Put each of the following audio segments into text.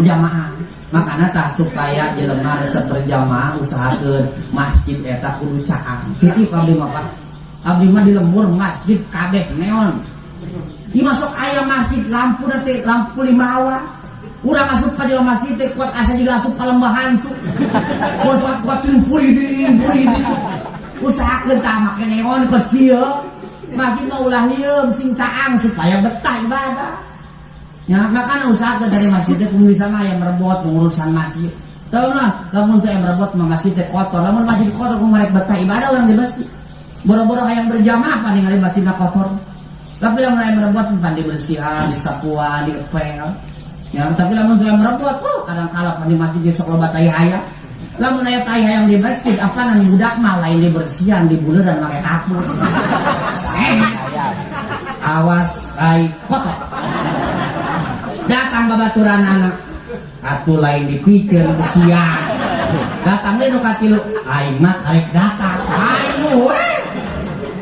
Berjamaah. Makanya tah supaya jelema resep berjamaah, usahakeun masjid eta kudu caang. Titip abdi mah, Pak. Abdi mah di lembur masjid kabeh neon. Di masuk aya masjid lampu nanti lampu 5 awa. Urang asup ka jero masjid teh kuat asa jiga asup ka lembah hantu. Kuat kuat sing puriding puriding. Usahakeun tah make neon kos kieu. Masjid mah ulah lieum, sing caang supaya betah ibadah. Ya, makanya usahakeun dari masjid teh kudu bisa mah aya merebot ngurusan masjid. Tahu lah, lamun teh merebot mah masjid teh kotor. Lamun masjid kotor, kumaha rek betah ibadah urang di masjid? Boro-boro hayang berjamaah, pan ningali masjidna kotor. Tapi lamun aya merebot pan dibersihan, disapuan, diepel. Ya, tapi lamun teu merebot, oh, kadang kala pan di masjid ge sok loba tai hayam. Lamun aya tai hayam di masjid, apa nan budak mah lain dibersihan, dibuleran make kapur. Awas tai kotor. Datang babaturan anak. Atuh lain dipikeun bersihan. Datang deui nu katilu, aing mah karek datang. Aing we.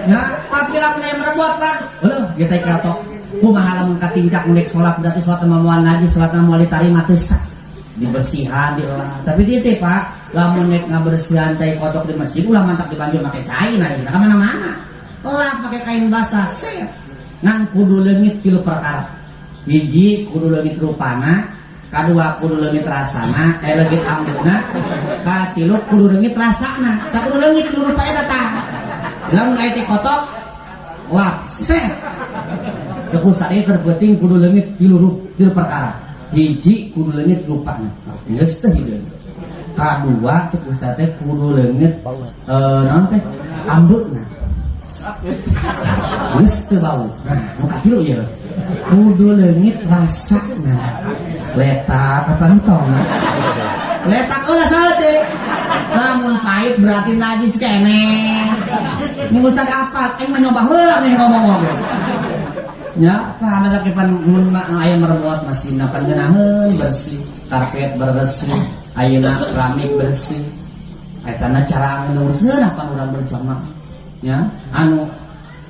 Ya, tapi lamun aya merebot kan, heuh, ieu teh keratok. Kumaha lamun katincak mun salat, berarti salat mah moal najis, salat mah moal ditarima, teu sah. Dibersihan, dielah. Tapi titip, Pak, lamun nek ngabersihan tai kotok di masjid ulah mantak dibanjur make cai najis ka mana-mana. Lap pakai kain basah, set. Ngan kudu leungit tilu perkara. Hiji, kudu leungit rupana, kadua kudu leungit rasana, eh, leungit ambuna, katilu kudu leungit rasana. Tak kudu leungit tilu rupa eta tah. Lamun aya teh kotok, lap, set. Ceuk ustad ieu keur penting kudu leungit tilu perkara. Hiji, kudu leungit rupana. Geus teh hideung. Kadua, cek ustad teh kudu leungit naon teh? Ambeuna. Geus teu bau. Nah, nu katilu ieu. Kudu leungit rasana. Letak apa entong? Letak ulah saeutik. Lamun pahit berarti najis keneh. Ini ustad apa? Aing mah nyoba heula nih ngomong oge. Ya, paham eta pan mun aya merebot masjidna pan ngeunaheun bersih, karpet bersih, ayeuna keramik bersih. Etana cara nguruskeun pan urang berjamaah. Ya, anu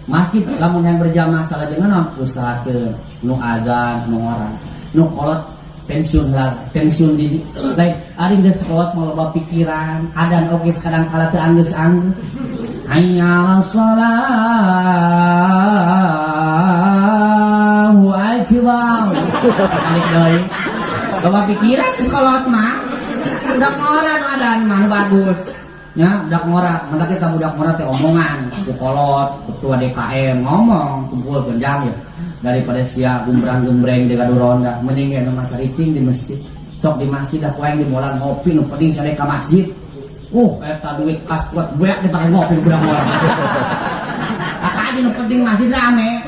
masjid lamun yang berjamaah salajengna usahakeun nu adzan nu ngora. Nu kolot pensiun lah, pensiun di lain ari geus kolot mah loba pikiran, adan oge kadang kala teu anggeus-anggeus. Hayya 'alas shalah, Allahu akbar. Balik deui. Loba pikiran geus kolot mah. Budak ngora nu adan mah nu bagus. Ya, budak ngora, mantap kita budak ngora teh omongan, ku kolot, ketua DKM ngomong, kumpul genjang ya. Daripada sia gumbrang-gembreng di gaduh ronda, mending ge nu mah caricing di masjid. Sok di masjid dah ku aing dimolan ngopi, nu penting sia ka masjid. Eta duit kas kuat beak dipake ngopi budak ngora. Kakak aja nu penting masjid rame.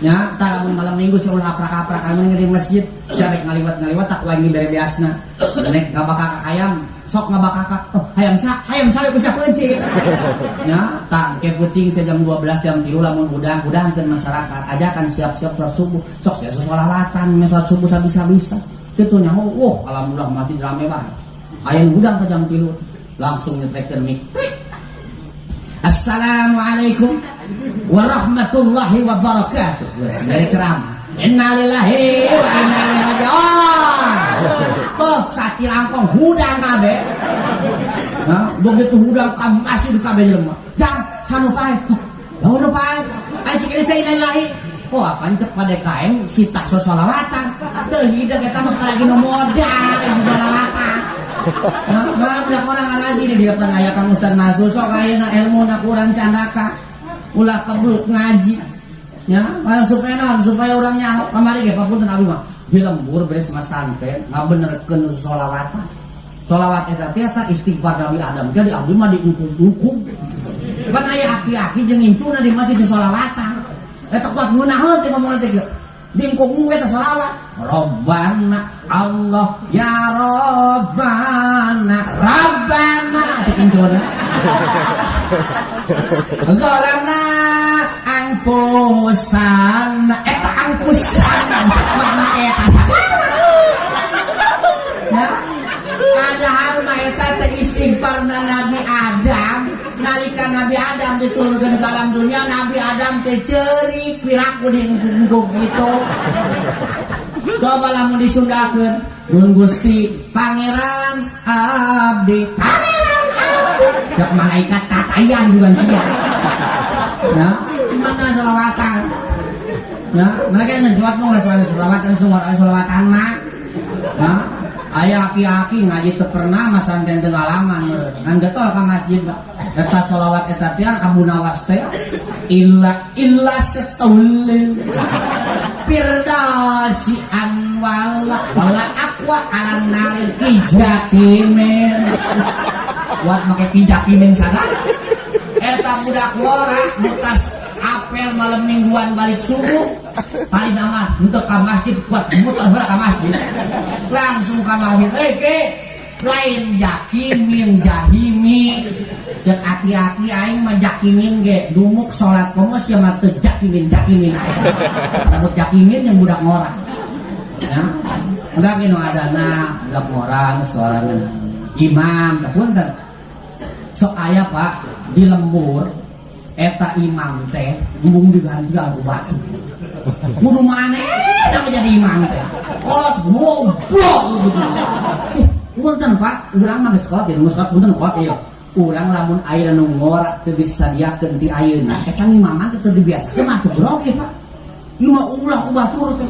Ya, tah lamun malam Minggu sia ulah aprak-aprak anu di masjid, sia rek ngaliwat-ngaliwat tak ku aing dibere beasna. Nek ngabakak hayam, sok ngabakak. Oh, hayam sa, hayam sa ku sia peuncit. Ya, tah engke peuting sia jam 12 jam 3 lamun hudang, hudangkeun masyarakat, ajakan siap-siap salat subuh. Sok sia sholawatan, salat subuh sabisa-bisa. Kitu nya, wah, alhamdulillah masjid rame bae. Aya nu hudang ka jam 3, langsung nyetrekeun mik. Assalamualaikum warahmatullahi wabarakatuh. Dari ceramah. Innalillahi wa inna ilaihi raji'un. Tuh sacilangkong hudang kabeh. Nah, begitu hudang ka masjid kabeh jelema. Jang sanu pae. Lamun nu pae. Ai cik saya innalillahi. Oh, apaan cek pada KM sita sosolawatan. Teu hideung eta mah lagi nu modal lagi solawatan. Nah, malah budak orang ngaji di depan aya Kang Ustaz Masuk sok ayeuna ilmu na kurang candaka. Ulah kebluk ngaji. Ya, malah supaya naon, supaya urang nyaho kamari ge papunten abdi mah di lembur beres masantren ngabenerkeun solawatan. Solawat eta teh eta istighfar Nabi Adam jadi abdi mah diungkung-ungkung. Pan aya aki-aki jeung incuna di masjid di solawatan. Eta kuat ngeunaheun teh ngomong teh kieu. Diungkung eta solawat. Robbana Allah ya Robbana Rabbana teh incuna. Zalamna angpusana eta angpusana mana eta. Ya, padahal mah eta teh istighfarna Nabi Adam. Nalika Nabi Adam diturunkeun ke alam dunia, Nabi Adam teh ceurik piraku diungkung gitu. Coba lamun disundakeun, Nun Gusti Pangeran Abdi, Pangeran Abdi. Cek malaikat tatayan bukan sia. Ya, mana selawatan? Ya, mereka yang selawat mau nggak selawatan, selawatan mah. Ya, aya aki-aki ngaji teu pernah masantren teu ngalaman ngan getol ka masjid, Pak. Eta selawat eta teh Abu Nawas teh illa illa setulil firdausi anwala wala aqwa ala naril kijakimin buat make kijakimin sagala. Eta budak ngora mutas apel malam mingguan balik subuh tadi nama untuk ke masjid kuat muter heula ka masjid, langsung ka masjid, eh ke lain jakimin jahimi. Cek aki-aki aing mah jakimin ge dumuk salat komo sia mah teu jakimin jakimin aing rambut jakimin yang budak ngora. Ya enggak nu adana budak ngora sorangan imam. Punten, sok aya, Pak, di lembur eta imam teh embung digantian ku batu. Kudu maneh nama jadi imam teh kolot goblok gitu. Ih, punten, Pak, urang mah geus kolot ya, geus kolot, punten kolot ieu. Urang lamun aya nu ngora teu disadiakeun ti ayeuna, eta ngimaman teh teu dibiasakeun mah teu grogi, Pak. Ieu mah ulah ku batur teh.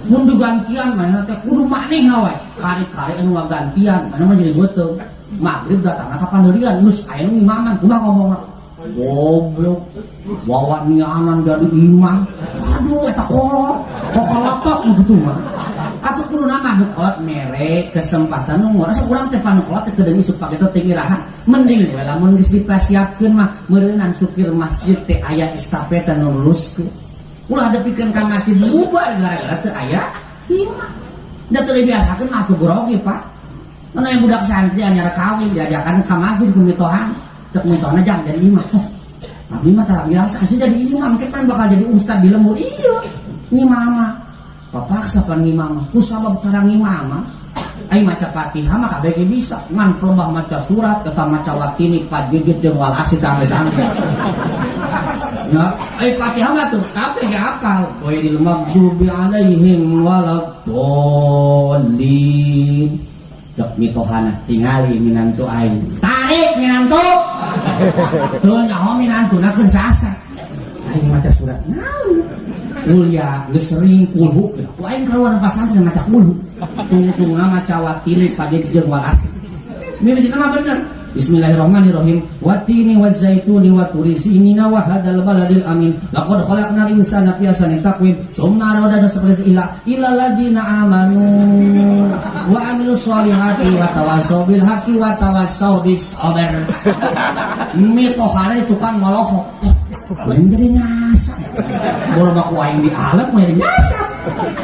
Mun digantian manehna teh kudu manehna we. Kari-kari anu ngagantian manehna mah jadi beuteung. Maghrib datangna ka panderian geus aya nu ngimaman, kumaha ngomongna? Goblok, bawa nianan jadi imam. Aduh, eta kolot, kokolotok gitu mah. Atuh kudu nama nu kolot mere kesempatan nu ngora. Sok urang teh panu kolot teh kedeung isuk pake teh iraha. Mending we lamun geus dipasiapkeun mah meureunan supir masjid teh aya estafeta nu luruskeun. Ulah depikeun ka masjid bubar gara-gara teu aya imam. Da teu dibiasakeun mah atuh grogi, Pak. Mana yang budak santri anyar kawin diajakan ka masjid ku mitohan. Cek mitohana jang jadi imam. Oh, abi mah tara biasa sih jadi imam, kan bakal jadi ustad di lembur. Iya, ngimama. Papaksa pan ngimama. Ku sabab cara ngimama. Ai maca Fatihah mah kabeh ge bisa. Ngan pelebah maca surat eta maca watini pajujud jeung wal asri sami-sami. Nah, ai Fatihah mah tuh kabeh ge hafal. Ghairil maghdubi alaihim waladdallin. Cek mitohana tingali minantu aing. Tarik minantu. Tuh nyaho minantuna keur sasa. Aing maca surat naon? Kuliah geus sering kulhu. Ku aing kaluar pasantren maca kulhu. Tungtungna maca watini pagi jeung wal asri. Mimitina mah bener. Bismillahirrahmanirrahim. Watini wazaituni wa turi sinina wa hadal baladil amin. Laqad khalaqnal insana fi ahsani taqwim. Summa radadna seperti ila ila ladina amanu wa amilus solihati wa tawassaw bil haqqi wa tawassaw bis sabr. Mitohana itu kan molohok. Lain jadi nyasa. Bola baku aing di alam mau jadi nyasa.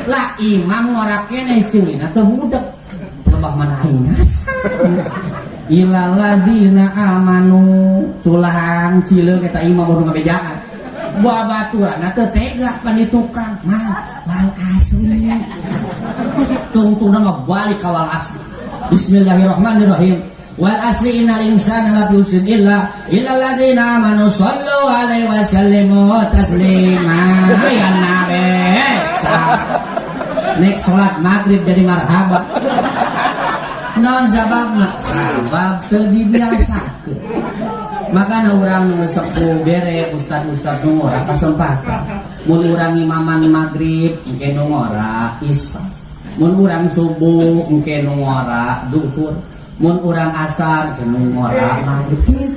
Lah imam ngora keneh ceulina teu budak. Lebah mana aing nyasa. Ilal ladina amanu culang cileung eta imam baru ngabejaan. Babaturanna teu tega pan di tukang. Mah wal asri. Tungtungna mah balik ka wal asri. Bismillahirrahmanirrahim. Wal asri innal insana lafi khusrin illa illa alladziina amanu sallu alaihi wa sallimu taslima. Ya nabi. Nek salat maghrib jadi marhaba. Non sababna sabab teu dibiasakeun. Makana urang nu sepuh bere ustad-ustad nu ngora kasempatan. Mun urang imaman maghrib engke nu ngora isya. Mun urang subuh engke nu ngora duhur. Mun urang asar engke nu ngora maghrib gitu.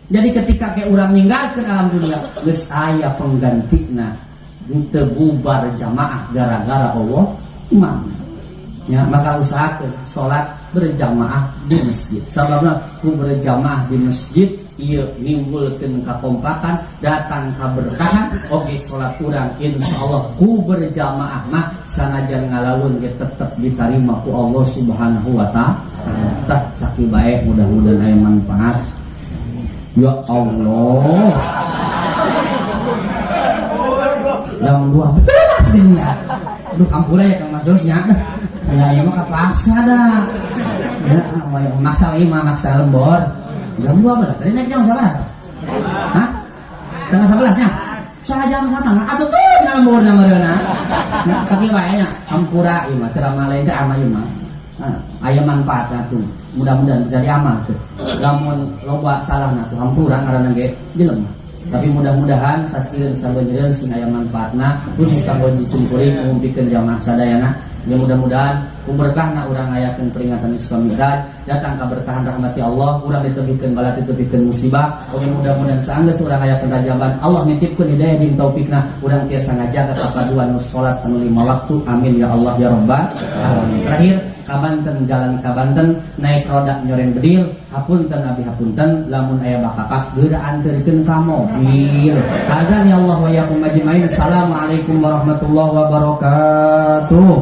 Jadi ketika ke urang ninggalkeun alam dunia geus aya penggantina, teu bubar jamaah gara-gara Allah imam. Ya, maka usahakeun salat berjamaah di masjid. Sababna ku berjamaah di masjid ieu nimbulkeun kakompakan, datang kaberkahan, oge salat urang insyaallah ku berjamaah mah sanajan ngalaun ge tetep diterima ku Allah Subhanahu wa taala. Tah sakieu bae, mudah-mudahan aya manfaat. Ya Allah. Jam 12 gini ya. Aduh, hampura ya Kang Mas nya. Ya ya mah kapaksa dah. Ya, maksa ieu mah maksa lembor. Jam 12. Tadi naik jam berapa? Hah? Setengah 11 nya? Sajam satengah atuh tuh cenah lemburna meureunna. Tapi wae nya hampura ieu mah, ceramah lain ceramah ieu mah. Nah, aya manfaatna tuh. Mudah-mudahan bisa diamalkeun. Lamun loba salahna tuh hampura, ngaranna ge jelema. Tapi mudah-mudahan sasireun sabeunyereun sing aya manfaatna, khusus kanggo simkuring ngumpikeun jamaah sadayana. Ya, mudah-mudahan ku berkahna urang ngayakeun peringatan Isra Mi'raj datang kaberkahan rahmati Allah, urang ditebihkeun bala, ditebihkeun musibah. Oke, mudah-mudahan saanggeus urang ngayakeun rajaban, Allah nitipkeun hidayah jeung taufikna, urang tiasa ngajaga kapaduan nu salat anu lima waktu. Amin ya Allah ya rabbal alamin. Terakhir, ka Banten, jalan ka Banten naik roda nyoreng bedil. Hapunten, abi hapunten lamun aya bakakak, geura anterkeun ka mobil. Hadza ya Allah wa yakum ajmain. Assalamualaikum warahmatullahi wabarakatuh.